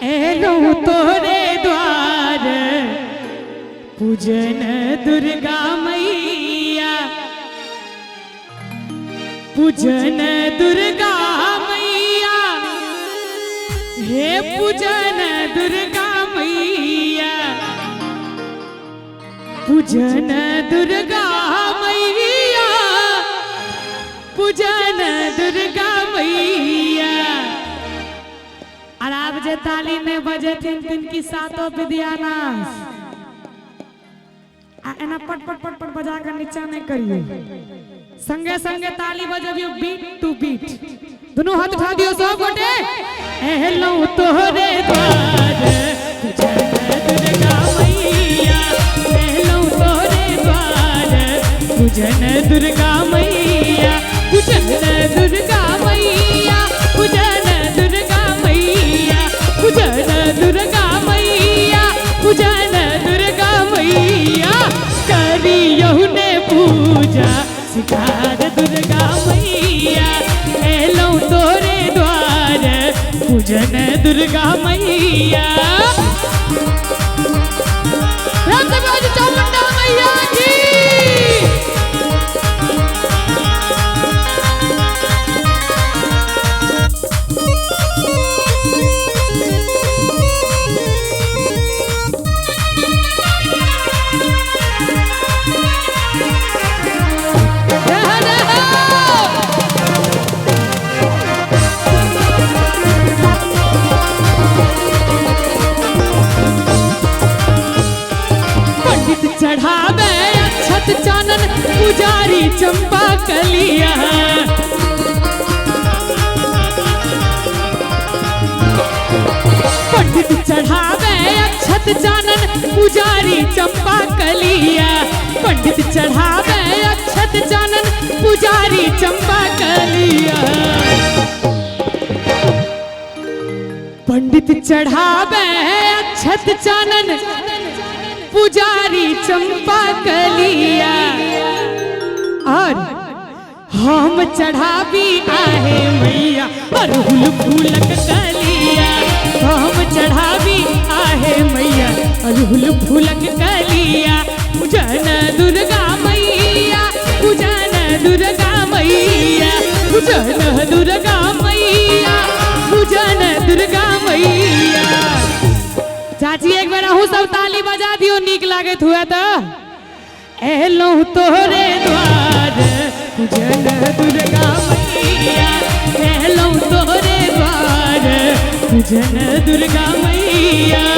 एलहुँ तोरे द्वार पूजन दुर्गा मैया, पूजन दुर्गा मैया, हे पूजन दुर्गा मैया, पूजन दुर्गा मैया, पूजन दुर्गा मैया। और आब जे ताली नहीं बजेथिन तिनकी सातो विद्यानाश। आ एना पट पट पट पट बजा के नीचा नहीं करियो, संगे संगे ताली बजबियो बीट टू बीट। दुनू हाथ उठा दियो सब गोटे। एलहुँ तोहरे द्वार पूजन दुर्गा मैया, एलहुँ तोहरे द्वार पूजन दुर्गा मैया, पूजन दुर्गा मैया, पूजन दुर्गा मैया, पूजन दुर्गा मैया, पूजन दुर्गा मैया। करियौ ने पूजा सिकार दुर्गा मैया, एलहुँ तोरे द्वार पूजन दुर्गा मैया। चामुंडा मैया की। पंडित चढ़ावे अक्षत चानन, पुजारी चंपा कलिया। पंडित चढ़ावे अक्षत चानन, पुजारी चंपा कलिया। पंडित चढ़ावे अक्षत चानन, पुजारी चंपा कलिया। पंडित चढ़ावे अक्षत चानन, पुजारी चंपा कलिया। और हम चढ़ाबी आहे मैया अरहुल फूलक कलिया। हम चढ़ाबी आहे मैया अरहुल फूलक कलिया। पूजन दुर्गा मैया, पूजन दुर्गा मैया, पूजन दुर्गा मैया, पूजन दुर्गा मैया। चाची एक बेर अहूँ सब ताली बजा दियो, नीक लागत हुए तो। एलहुँ तोहरे द्वार पूजन दुर्गा मैया, एलहुँ तोहरे द्वार पूजन दुर्गा मैया।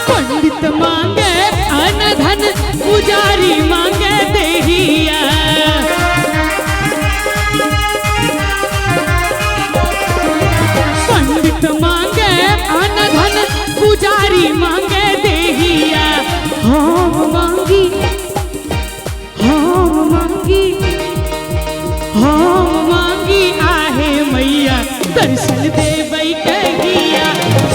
पंडित मांगे अन्न धन, पुजारी मांगे देहिया। पंडित मांगे अन्न धन, पुजारी मांगे देहिया। हम मांगी, हम मांगी, हम मांगी आहे मैया दर्शन देबै कहिया।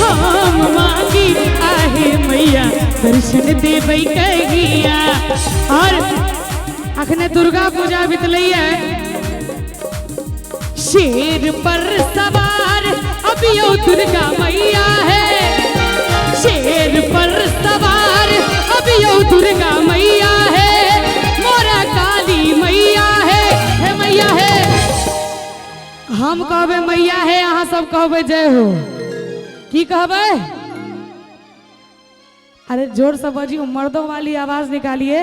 हम मांगी आहे मैया दर्शन देबै कहिया। और अखने दुर्गा पूजा बितलै है, शेर पर सवार अभियो दुर्गा मैया है। शेर पर सवार अभियो दुर्गा मैया है, मोरा काली मैया है, हे मैया है। हम कहबे मैया है, अहाँ सब कहबे जय हो। की कहबे? अरे जोर से बजियो, मर्दों वाली आवाज निकालिए।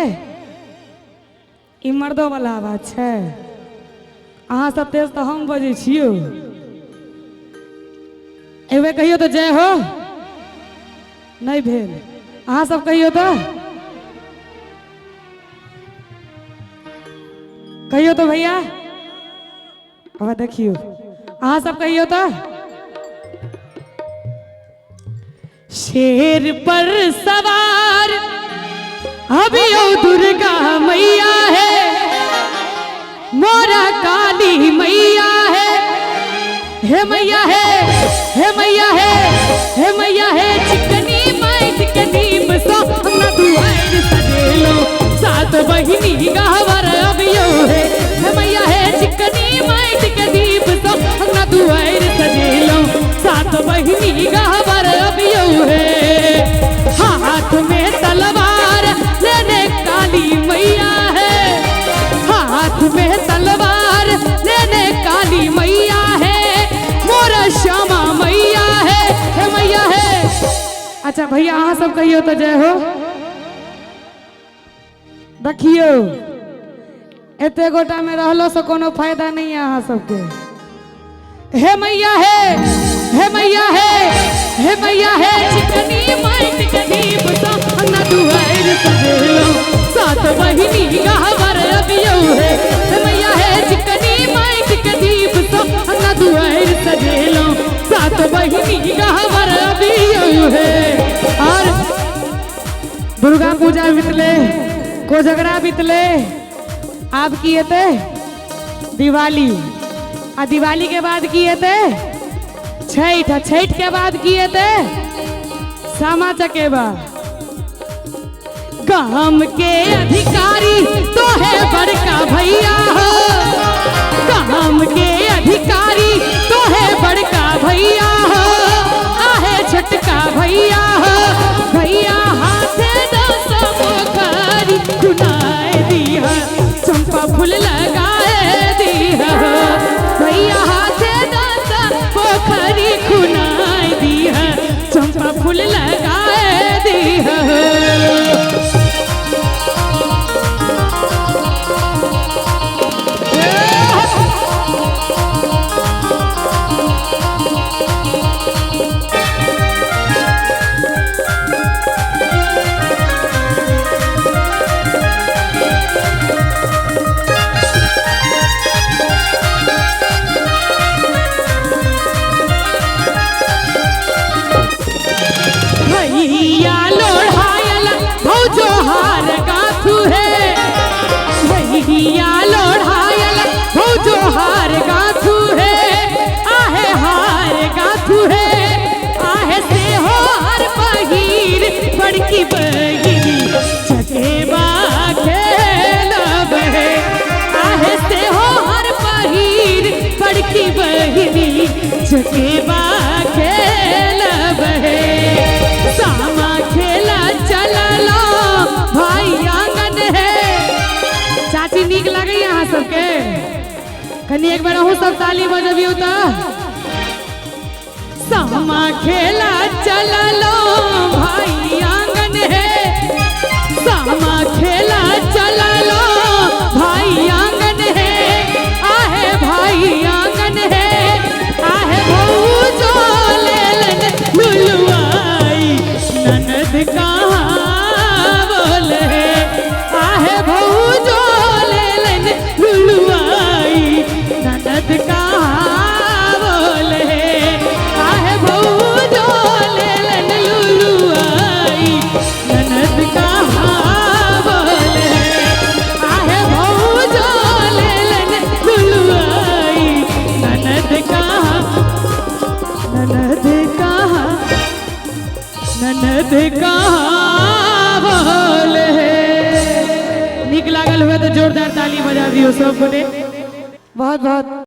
ई मर्दों वाला आवाज है। अहाँ सब तेज तो हम बजै छियो। एक बेर कहियो तो जय हो। नहीं भेल। अहाँ सब कहियो तो, कहियो तो भैया। अब देखियो अहाँ सब कहियो तो। शेर पर सवार अभियो दुर्गा मैया है, मोरा काली मैया है। हे मैया है, हे मैया है, हे मैया है, चिकनी माइट के दीप सो अंगना दुआर सजेलो, सात बहिनी गहवर अभियो है। हे मैया है, चिकनी माइट के दीप सो अंगना दुआर सजेलो, सात बहिनी गहवर अभियो है। हाथ में तलवार लेने काली मैया है, हाथ में तलवार लेने काली मैया है, मोरा श्यामा मैया है। हे मैया है। अच्छा भैया अहाँ सब कहियो तो जय हो। देखियो एते गोटा में रहलो से कोनो फायदा नहीं है अहाँ सबके। हे मैया है, हे मैया है, हे मैया है, चिकनी माइट के दीप सो अंगना दुआर सजेलो, सात बहिनी गहवर अभियो है। हे मैया है, चिकनी माइट के दीप सो अंगना दुआर सजेलो, सात बहिनी गहवर अभियो है। और दुर्गा पूजा बितले, कोजगरा बितले, आब की हेतै दिवाली, आ दिवाली के बाद की हेतै छठ, आ छठ के बाद की हेतै सामा चकेवा। गाम के अधिकारी तो है बड़का भैया हो, गाम के अधिकारी तो है बड़का भैया हो, आहे छोटका भैया हो, भैया हाथे दस पोखरी खुनाए दिया, चंपा फूल लगाए दिया, भैया हाथे दस पोखरी खुनाए दिया, चंपा फूल लगाए दिया। भैया लोढ़ायल भौजो हार गाथू है, भैया लोढ़ायल भौजो हार गाथू है, आहे हार गाथू है, आहे से हो हर बहीर बड़की बहिनी चकेवा खेलब है, आहे से हो हर बहीर बड़की बहिनी चकेवा खेलब है। सामा खेला चललो भाई आंगन है। चाची नीक लगे अहाँ सबके? कनी एक बार अहूँ सब ताली बजबियौ त। सामा खेला चललो भाई आंगन है, सामा खेला चललो भाई आंगन है, आहे भाई आंगन है, आहे भौजो लेलन लुलुआई ननद कहाँ बोल है, आहे भौजो लेलन लुलुआई ननद कहाँ बोल है, आहे भौजो लेलन लुलुआई ननद कहाँ बोल है, आहे भौजो लेलन लुलुआई ननद कहाँ, ननद कहाँ, ननद कहाँ बोल है। नीक लागल हुए तो जोरदार ताली बजा दियो सब गोटे। बहुत बहुत।